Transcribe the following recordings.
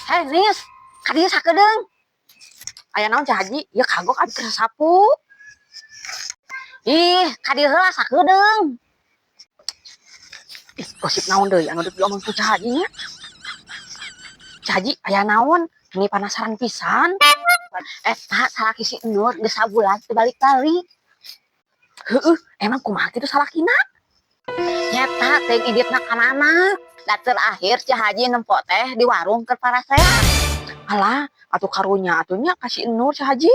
Hei, Nis, ka dieu sakedeung. Aya naon, Ceu Haji? Ieu kagok abi keur sapu. Ih, ka dieu heula sakedeung. Ih, gosip naon deui anu deuk diomong ku Ceu Haji nya? Ceu Haji, aya naon? Ini penasaran pisan. Eta salaki si Nur geus sabulan teu balik-balik. Heueuh, emang kumaha kitu salakina? Nyata teuing inditna ka mana. Da terakhir Ceu Haji nempo teh di warung keur parasea. Alah, atuh karunya atuh nya ka si Nur, Ceu Haji.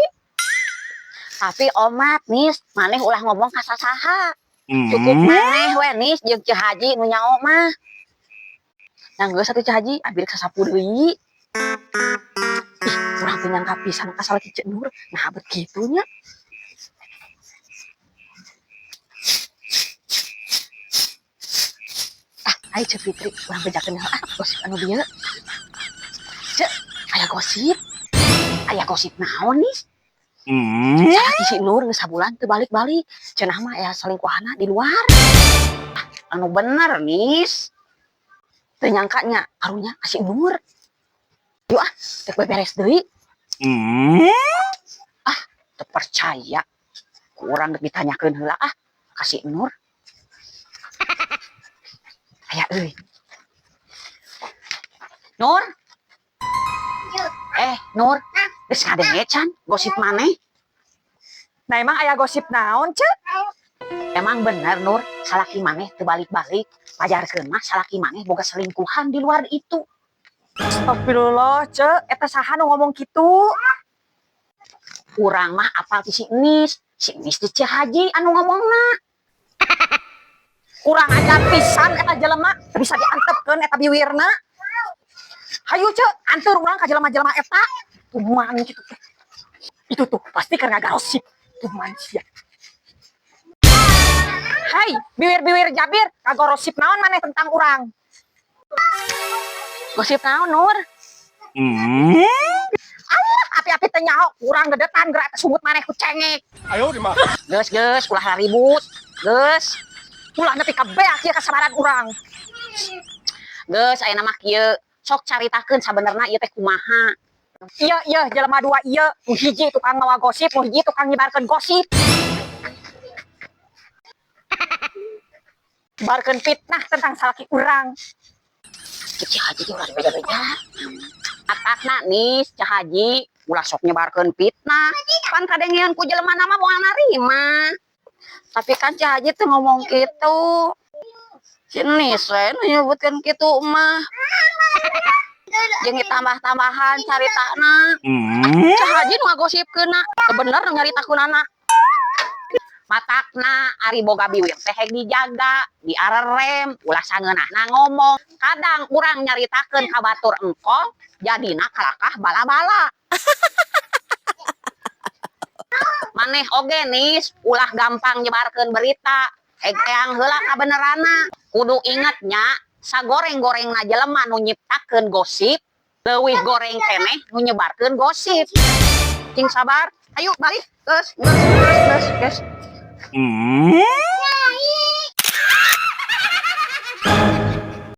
Tapi omat, Nis, maneh ulah ngomong ka sasaha. Cukup maneh we, Nis, jeung Ceu Haji nu nyao mah. Nah, geus atuh, Ceu Haji, abi rek sasapu deui. Ih, urang teu nyangka pisan ka salaki Ceu Nur, nah bet kitu nya. Ah, ayo Ceu Fitri, urang bejakeun heula ah gosip anu dieu. Ceu, aya gosip. Aya gosip naon, Nis? Salaki si Nur geus sabulan teu balik-balik. Cenah mah aya selingkuhanna di luar. Anu bener, Nis? Teu nyangka nya, karunya ka si Nur. Yuk ah, rek beberes deui. Ah, teu percaya. Ku urang rek ditanyakeun heula ah ka si Nur. Aya euy. Nur? Eh, Nur, geus ngadenge can gosip maneh? Nah, emang aya gosip naon, Ceu? Emang bener, Nur, salaki maneh teu balik-balik? Pajarkeun mah salaki maneh boga selingkuhan di luar itu. Astagfirullah, Ceu, eta saha nu ngomong kitu? Urang mah apal ti si Nis, si Nis ti Ceu Haji anu ngomongna. Kurang ajar pisan eta jelema, bisa diantepkeun eta biwirna. Hayu, Ceu, anteur urang ka jelema-jelema eta. Tuman kitu teh. Itu tuh pasti karena gosip. Tuman sia. Hai, biwir-biwir jabir, kagorosip naon maneh tentang urang? Gosip naon, Nur? Allah, api-api teh nyaho, urang gedetan gerak sungut maneh ku cengek. Geus, geus, ulah ribut. Geus, Ulah nepi ka beak ieu kasabaran urang. Geus ayeuna mah kieu. Sok caritakeun sabenerna ieu teh kumaha. Iya, iya, jelema dua iya, nu hiji tukang mawa gosip, nu hiji tukang nyebarkeun gosip. Nyebarkeun fitnah tentang salaki urang. Ceu Haji ge ulah beja-beja. Matakna, Nis, Ceu Haji ulah sok nyebarkeun fitnah. Pan kadengeun ku jelema mah moal narima. Tapi kan Ceu Haji teu ngomong kitu. Si Nis we nu nyebutkeun kitu mah. Jeung ditambah-tambahan caritana. Ceu Haji nu ngagosipkeunna, teu bener nu nyaritakeunana. Matakna ari boga biwir teh heg dijaga, diarerem, ulah sangeunahna ngomong. Kadang urang nyaritakeun ka batur engkol, jadina kalakah bala-bala. Maneh oge, Nis, ulah gampang nyebarkeun berita. Heg teang heula kabeneranna. Kudu inget nya, sagoreng-gorengna jelema nu nyiptakeun gosip, leuwih goreng keneh nu nyebarkeun gosip. Cing sabar, ayo balik, geus, geus, geus, geus, geus.